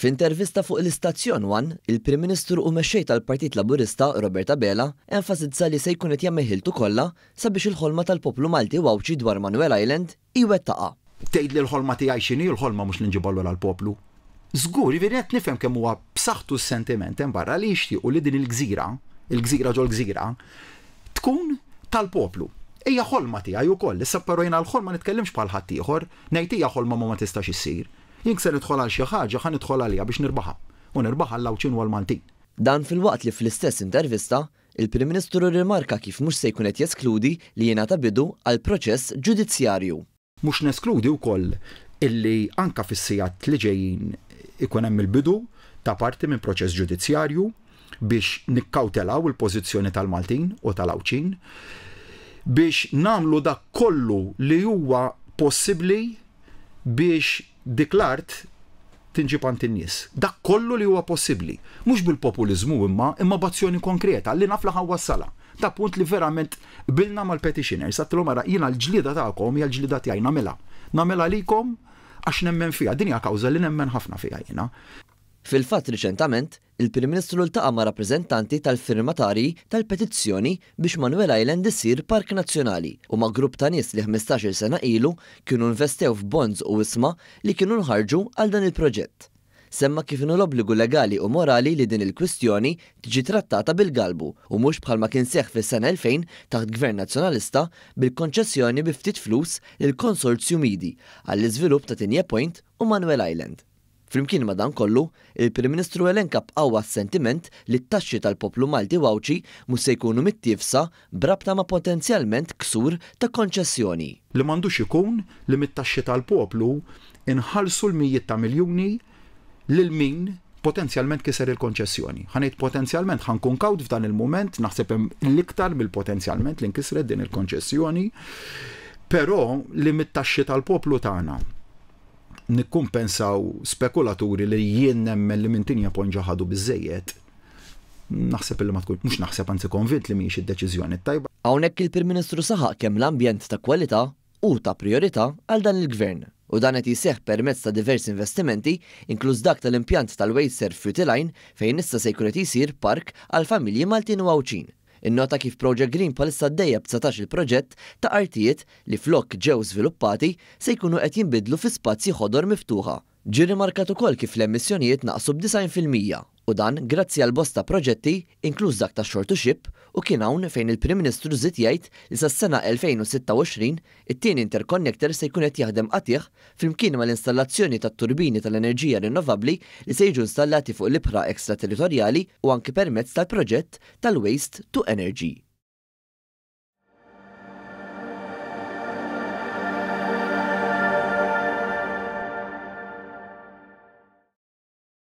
F'intervista fuq l-istazzjon One, il-Prim Ministru u Mexxej tal-Partit Laburista Robert Abela enfasizza li se jkun qed jagħmel ħiltu kollha sabiex il-ħolma tal-poplu Malti u Għawdxi dwar Manuel Island jwettaqha. Tgħidli l-ħolma tiegħi x'inhi, l-ħolma mhux li nġibha lura l-poplu. Żgur, jiġifieri qed nifhem kemm huwa b'saħħtu s-sentiment hemm barra li jixtiequ li din il-gżira, il-gżira ġol-gżira, tkun tal-poplu. Hija ħolma tiegħi wkoll, issa però jiena l-ħolma nitkellimx bħal ħaddieħor, ngħid hija ħolma ma ma tistax issir. Jien se nidħol għal xi ħaġa, ħa nidħol għaliha biex nirbaħha. U nirbaħha għall-Għawdxin u għall-Maltin. Dan filwaqt li fl-istess intervista, il-Prim Ministru rrimarka kif mhux se jkun qed jeskludi li jingħata bidu għal proċess ġudizzjarju. Mhux neskludi wkoll illi anke fis-sigħat li ġejjin ikun hemm il-bidu ta' parti minn proċess ġudizzjarju biex nikkawtelaw il-pożizzjoni tal-Maltin u tal-Għawdxin biex nagħmlu dak kollu li huwa possibbli biex dik l-art tinġieb għand in-nies. Dak kollu li huwa possibbli. Mhux bil-populiżmu imma, imma b'azzjoni konkreta li naf li ħa nwassalha. Ta' punt li verament qbilna mal-petitioners. Għedtilhom ara jiena l-ġlieda tagħkom hija l-ġlieda tiegħi nagħmilha. Nagħmilha għalikom għax nemmen fiha. Din hija kawża li nemmen ħafna fiha jiena. Fil-fatt riċentament, il-Prim Ministru ltaqa' ma' rappreżentanti tal-firmatarji tal-petizzjoni biex Manuel Island isir Park Nazzjonali u ma' grupp ta' nies li 15-il sena ilu kienu investew f'bonds u ishma li kienu nħarġu għal dan il-proġett. Semma kif inhu l-obbligu legali u morali li din il-kwistjoni tiġi trattata bil-galbu u mhux bħalma kien seħħ fis-sena 2000 taħt Gvern Nazzjonalista bil-konċessjoni bi ftit flus lill-Konsorzju Midi għall-iżvilupp ta' Tigné Point u Manuel Island. Flimkien ma' dan kollu, il-Prim Ministru elenka b'qawwa s-sentiment li t-taxxi tal-poplu Malti u Għawdxi mhux se jkunu mittiefsa b'rabta ma' potenzjalment ksur ta' konċessjoni. Li m'għandux ikun li mit-taxxi tal-poplu nħallsu l-mijiet ta' miljuni lil min potenzjalment kiser il-konċessjoni. Ħa ngħid potenzjalment, ħa nkun kawt f'dan il-mument, naħseb hemm l-iktar mill-potenzjalment li nkisret din il-konċessjoni, però li mit-taxxi tal-poplu tagħna nikkumpensaw spekulaturi li jien nemmen li minn Tigné Point ġa ħadu biżżejjed, naħseb illi ma tkun, mhux naħseb anzi konvint li mhijiex id-deċiżjoni t-tajba. Hawnhekk il-Prim Ministru saħaq kemm l-ambjent ta' kwalità hu ta' prijorità għal dan il-Gvern u dan qed jseħħ permezz ta' diversi investimenti inkluż dak tal-impjant tal-wasteserv f'Utiline fejn issa se jkun qed jsir park għall-familji Maltin u Għawdxin. Innota kif Project Green bħalissa għaddejja b'dsatax-il proġett ta' artijiet li flok ġew żviluppati se jkunu qed jinbidlu fi spazji ħodor miftuħa. Ġie rrimarkat ukoll kif l-emissjonijiet naqsu b'90% u dan grazzi għal bosta proġetti inkluż dak tax-Shore to Ship u kien hawn fejn il-Prim Ministru żied jgħid li sas-sena 2026 it-tieni interconnector se jkun qed jaħdem qatigħ flimkien mal-installazzjoni tat-turbini tal-enerġija rinnovabbli li se jiġu installati fuq l-ibħra extraterritorjali u anki permezz tal-proġett tal-Waste to Energy.